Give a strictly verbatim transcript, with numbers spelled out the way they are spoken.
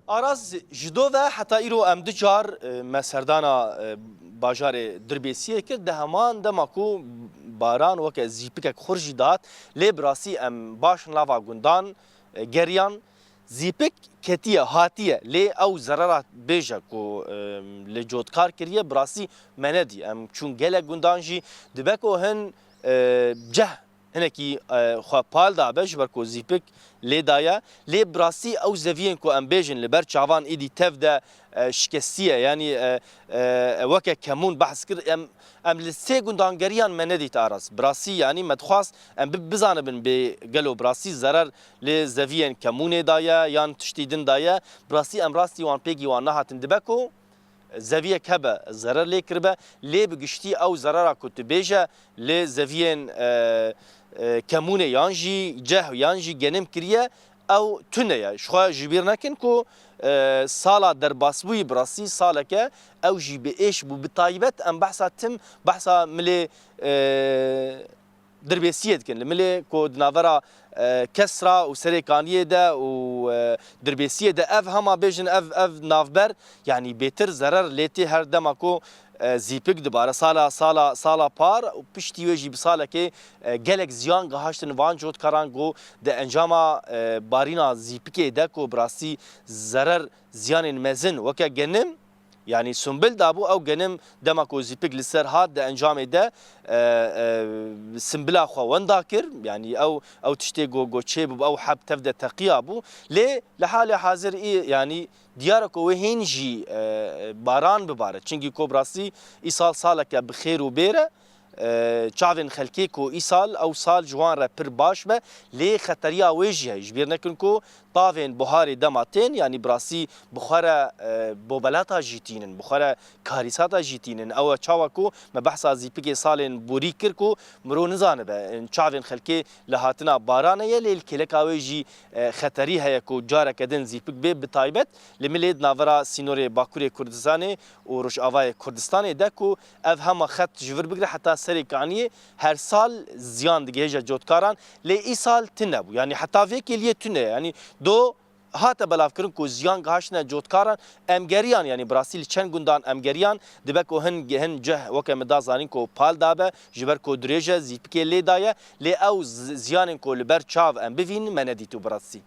Aras, ji do ve heta îro em du car, e, me serdana, e, bajarê Dirbêsiyê kir. Di heman dema ku baran weke zîpikek xurt jî dihat, lê bi rastî em baş nava gundan, e, geriyan. Zîpik ketiye, hatiye, lê ew zerera bêje ku, e, li cotkar kiriye, bi rastî me nedî. Em çûn gelek gundan jî, dibe ku hin, e, ceh hinekî, e, xwe pal dabe, ji ber ku zîpik lê daye. Lê bi rastî ew zeviyên ku em bêjin li ber çavan êdî tev de, e, şikestî ye. Yanî, e, e, weke kemûn behs kir, em, em li sê gundan geriyan me nedît Aras. Bi rastî, yanî me dixwast em bi-, bizanibin bê gelo bi rastî zerer lê zeviyên kemûnê daye yan tiştî din daye. Bi rastî em rastî wan pêgî wan nehatin. Dibe ku zeviyek hebe, zerer lê kiribe, lê bi giştî ew zerera ku tu bêje lê zeviyên, e, e, kemûnê yan jî ceh yan jî genim kiriye, ew tune ye. Ji xwe ji bîr nekin ku, e, sala derbasbûyî bi rastî saleke ew jî bi êş bû. Bi taybet em behsa tim, behsa milê, e, Dirbêsiyê dikin. Li milê ku di navbera, e, Kesra û Serê Kaniyê de û, e, Dirbêsiyê de ev hema bêjin ev, ev navber, yanî bêtir zerer lê tê her dema ku, e, zîpik dibare. Sala, sala, sala par û piştî wê jî bi salekê, e, gelek ziyan gihaştin van cotkaran ku di encama, e, barîna zîpikê de ku bi rastî zerer ziyanên mezin weke genim, yanî sumbil dabû, ew genim dema ku zîpik li ser hat di encamê de, e, e, simbila xwe wenda kir. Yanî ew, ew tiştê ku, ku çêbû, ew heb tev de teqiya bû. Lê li halê hazir î, yanî diyar e ku wê hîn jî, e, baran bibare. Çimkî ku bi rastî îsal saleke bi xêr û bêr e. E, çavên xelkê ku îsal, ew sal ji wan re pir baş be, lê xeteriya wê jî heye. Ji bîr nekin ku tavên buharê dema tên, yanî bi rastî bi xwe re, e, bobelata jî tînin, bi xwe re karîsata jî tînin. Ew e çawa ku me behsa zîpikê salên borî kir ku mirov nizanibe, çavên xelkê li hatina baranê ye, lê li kêleka wê jî, e, xeterî heye ku careke din zîpik bê, bi taybet li milê di navbera sînorê Bakurê Kurdistanê û Rojavayê Kurdistanê de ku ev hema xet ji vir bigire heta Serê Kaniyê her sal ziyan digihêje cotkaran, lê îsal tune bû. Yanî heta vê kêliyê tune ye. Yanî do hate belavkirin ku ziyan gihaştine cotkaran, em geriyan, yanî bi rastî li çend gundan em geriyan, dibe ku hin, hin ceh weke min da zanîn ku pal dabe, ji ber ku dirêj e, zîpikê lê daye, lê ew z-, ziyanên ku li ber çav em bivînin me nedîtû bi rastî.